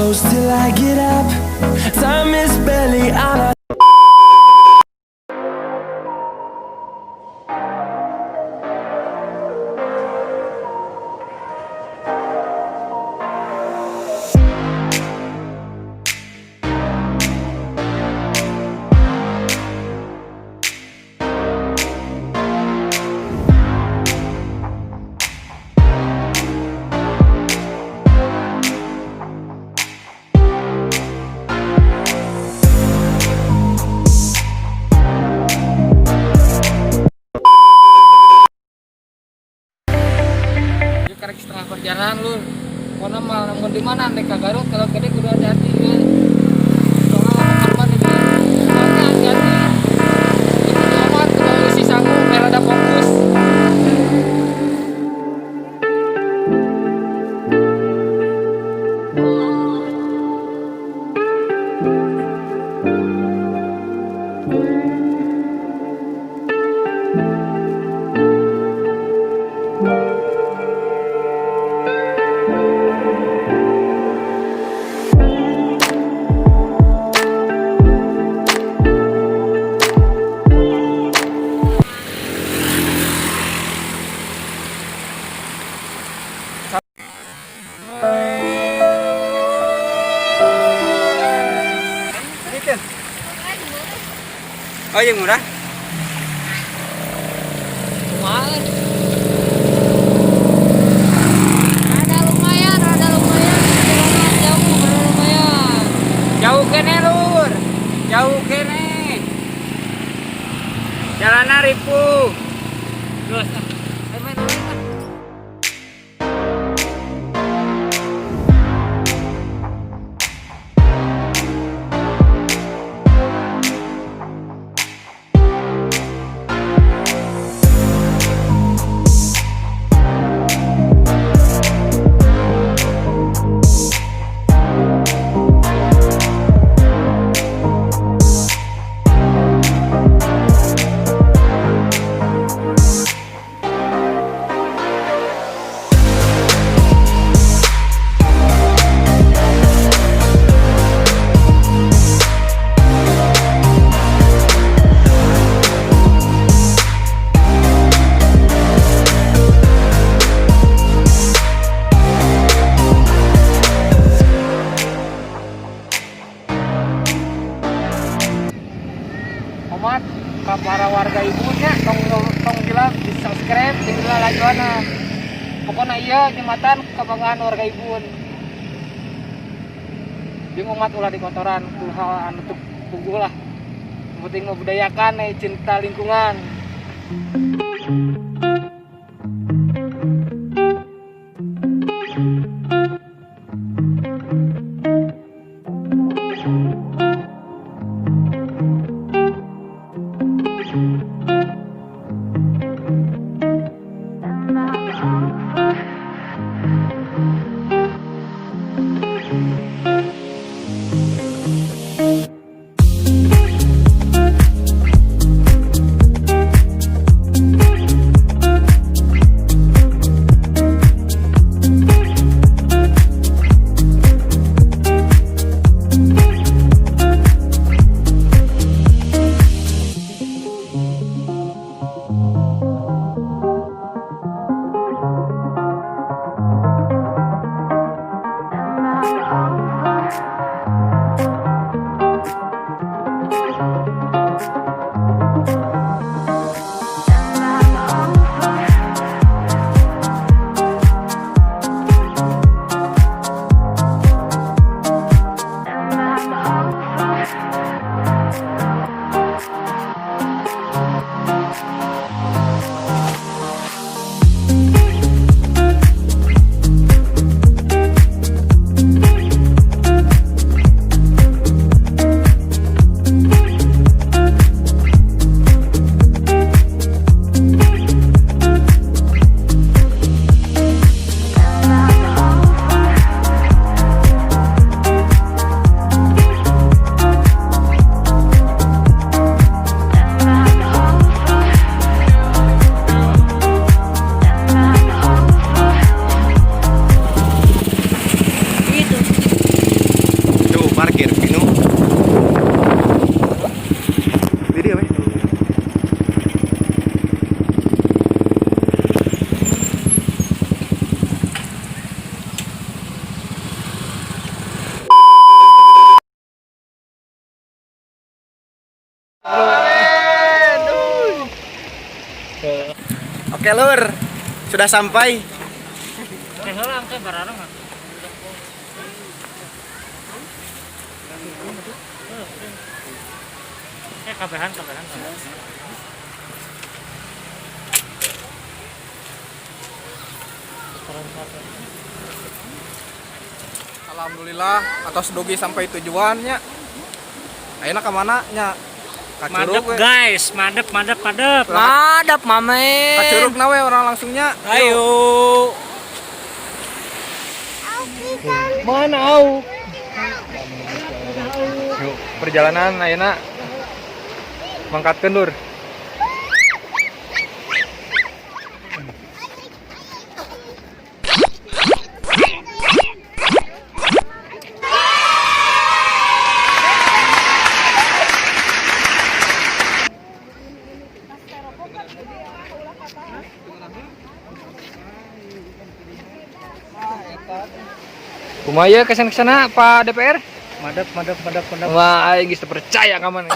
Close till I get up. Time is barely on our Jadi karek setengah perjalanan, Lur. Pokoknya mah lamun di mana nek ka Garut kalau gede kudu hati-hati ya. Soalnya lamun korban di soalnya hati-hati. Itu amat kudu isi sangu biar ada fokus. Oh, yang murah? Lumayan. Ada lumayan, ada lumayan. Perjalanan jauh, bener lumayan. Jauh keneh, Lur. Jauh keneh. Jalanan ripuh. Terus, ah. Ayo main, main, ah. Omat ka para warga ibunya tong tong bilang di subscribe jeung lalajoana. Pokoknya iya jembatan kebanggaan warga Ibun. Jeung umat ulah dikotoran ku hal anu teu puguh lah. Yang penting membudayakan cinta lingkungan. Oke lur, sudah sampai. Kabehan. Alhamdulillah atos dugi sampai tujuannya. Ayeuna ka mana nya? Ka Madep Curug we. guys, madep madep madep. Madap mame. Ka Curug na we orang langsungnya. Ayo. Mana au? Yuk, perjalanan ayeuna mangkatkeun lur. Kumaha kesan-kesana Pak DPR? Madep madep madep madep. Wah, aing geus teu percaya ka maneh.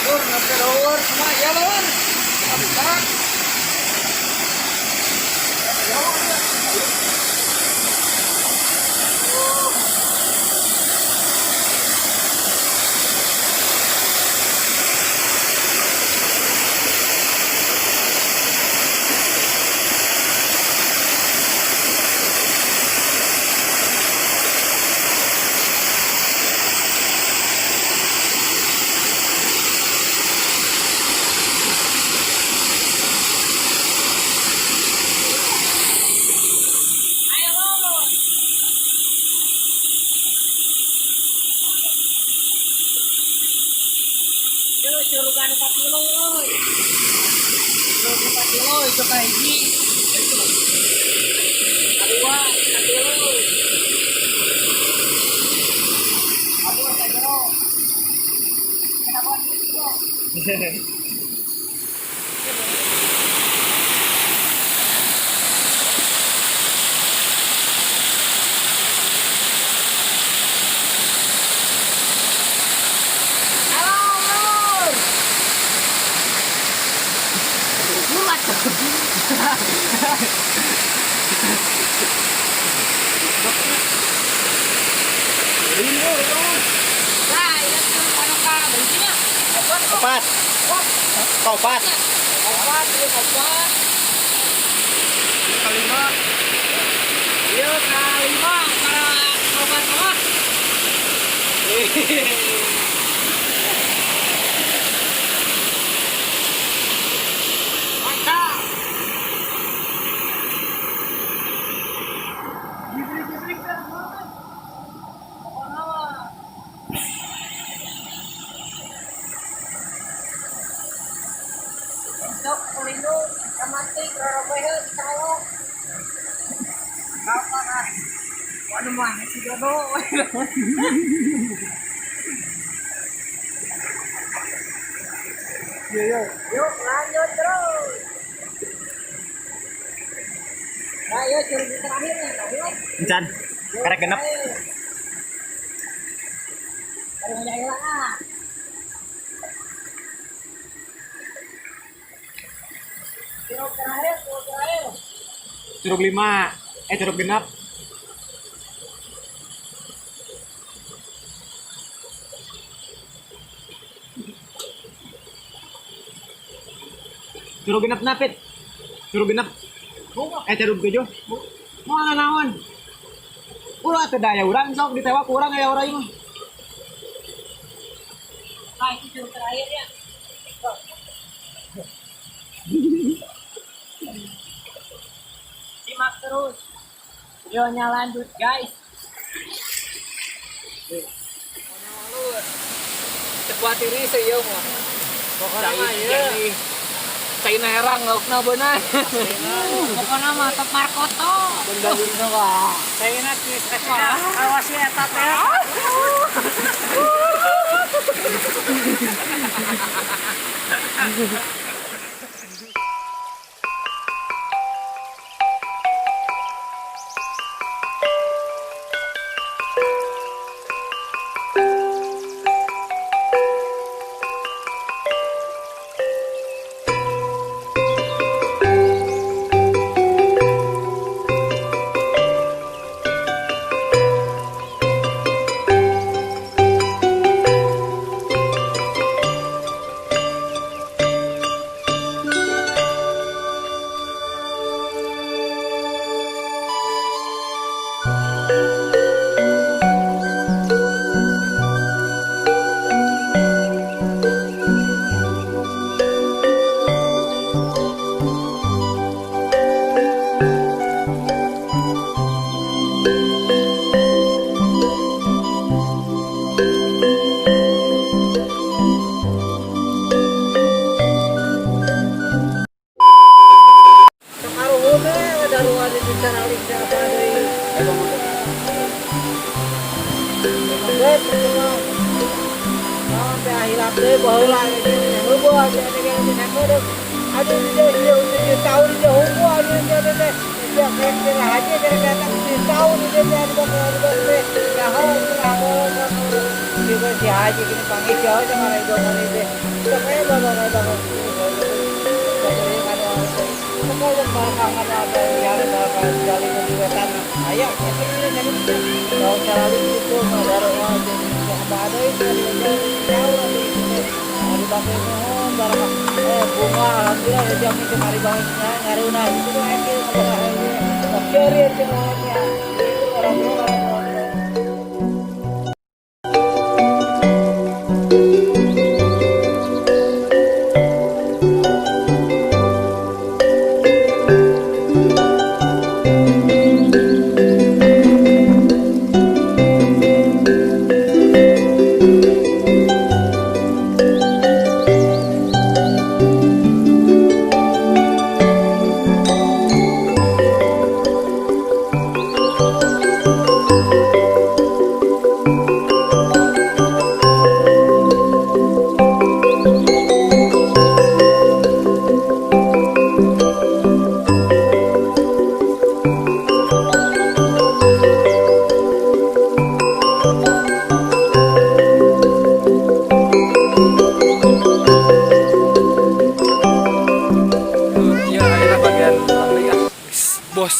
Lur, nggak lur, semua ya lur. Bisa. Yeuh, curugan 4 kilo euy. Curug 4 kilo itu ka hiji. Kadua 3 kilo. Aduh, ka jero. Kenapa gitu? Halo, Lur. Bulat. Nah, iya tuh anu ka berhentinya. Opat. Opat. Opat. Opat, ieu opat. Kelima. Ieu kalima para opat mah. Mantap. Jibrik-jibrik kan banget. Pokoknya mah. Besok kulino kamatik rorobehe kalau kapan ah? Waduh, mana si Dodo? Iya, Yuk lanjut terus. Nah, yuk curug terakhirnya, nah, yuk. Encan. Karek genep. Baru ngajak ah. Curug terakhir, curug terakhir. Curug 5. Eh, curug genep. Curug genep napit. Curug genep. Eh, curug 7. Mau naon? Ulah teu daya urang sok ditewak urang aya urang mah. Nah, itu curug terakhir ya. Simak terus. Videonya lanjut, guys. Sebuah tiri sih mah. Pokoknya mah ieu. Cai herang laukna beunang. Pokoknya mah top markoto. Saya awas ya eta teh.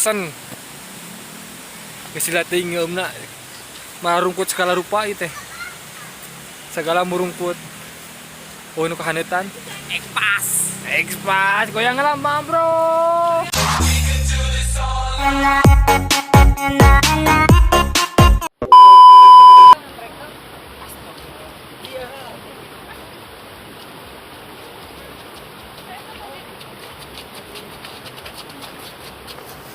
Action. Geus lila teuing ngeumna. Marungkut segala rupa ieu teh. Segala murungkut. Oh, nu kahaneutan. Ekspas. Ekspas goyang lama, Bro.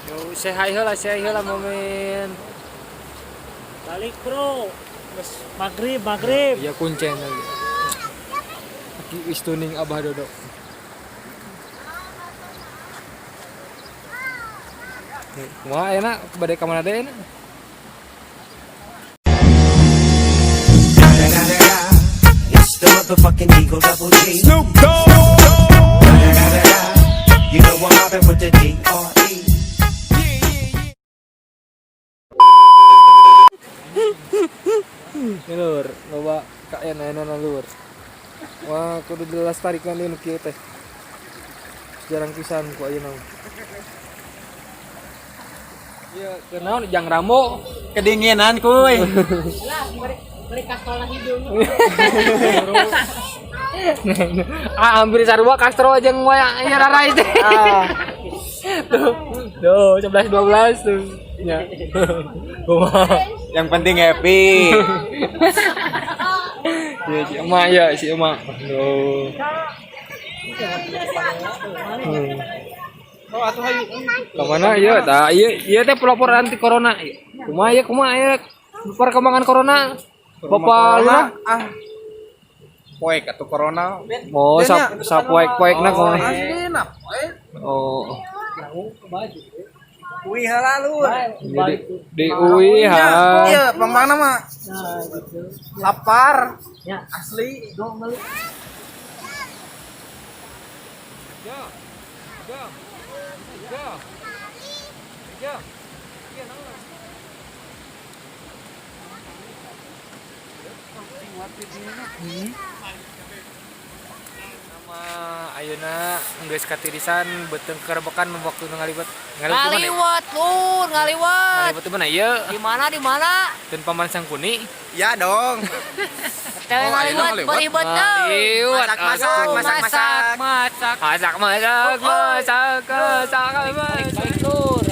Yo, say hi heula momen. Balik bro. Geus maghrib, maghrib. Iya kuncen lagi. Aki wis tuning Abah Dodo. Kumaha ayeuna bade ka mana deui ayeuna? It's the motherfucking Eagle Double G. Snoop Dogg. You know I'm mobbing with the D.R.E. Ini lur, loba kaenaenan lur. Wah, kudu dilestarikan deui nu kieu teh. Jarang pisan ku ayeuna. Iya, kenaon jang Rambo. Kedinginan kuy. Beri kastola hidung. Ah, hampir sarua Castro jeung waya ieu rarai teh. Tuh, tuh 11 12 tuh. Ya. Kumaha? Yang penting happy. Ya, si emak ya, si emak. Tuh. Kemana iya? Tah, iya, iya teh pelopor anti corona. Kumaha ya, kumaha ya? Perkembangan corona. Bapak Lurah? Ah. Poek atuh corona. Oh, sap sapoek-poek na kumaha. Aslina poek. Oh. Kuy heula lur. Jadi di UI ha. Iya, pambangna mah. Lapar. Asli. Ya. Ya. Ya. Ya. Ya, naon? Nama ayeuna geus katirisan beuteung kerebekan waktu nu ngaliwet. Ngaliwet di mana? Ngaliwet lur, ngaliwet. Ngaliwet di mana ieu? Di mana di mana? Dan paman Sangkuni. Ya dong. Teh Oh, ayeuna ngaliwet ngaliwet. beribet teu. Ngaliwet. Masak, masak, masak, masak. Masak, masak, masak, masak, masak, masak. Balik lur.